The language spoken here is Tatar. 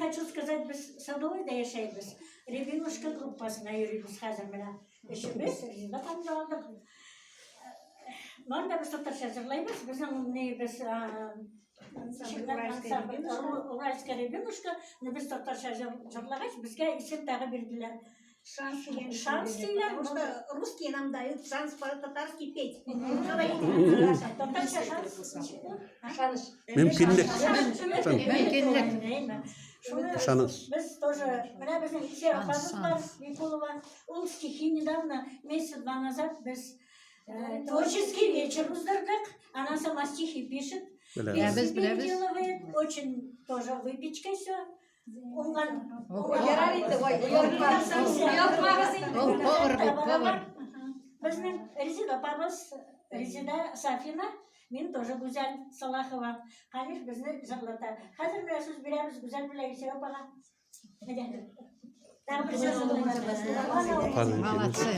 хочу сказать, без Садовойда яшәйбез. Рябинушка группасына йөрибез хәзер менә. Өчебез Резеда ханым алдык. Бар да без татарча җырлайбыз. Безнең нибез Уральская рябинушка, но без татарча җырлагач, безгә исем тагы бирделәр. Шанс дигән Шанс диләр. Потому что русские нам дают шанс по-татарски петь. Татарча шанс. Шанс. Мөмкинлек. Мөмкинлек. Шуны Ышаныч. без тоже, менә безнең Илсөя апабыз бар, Микулова. Ул стихи недавно, месяца два назад без творческий вечер уздырдык. Она сама стихи пишет. Беләбез. Беләбез, беләбез. Переделывает. Очень тоже выпечкой все. Уңган. Ярар инде, ой, оялтмагыз инде. Ул повар бит, повар. Безнең Резида апабыз, Резида Сафина, мин тоже Гүзәл Салахова. Хәниф безне җырлата. Хәзер менә сүз бирәбез Гүзәл белән Илсөя апага. Әйдә. Тагы бер сүз. Апаның Молодцы.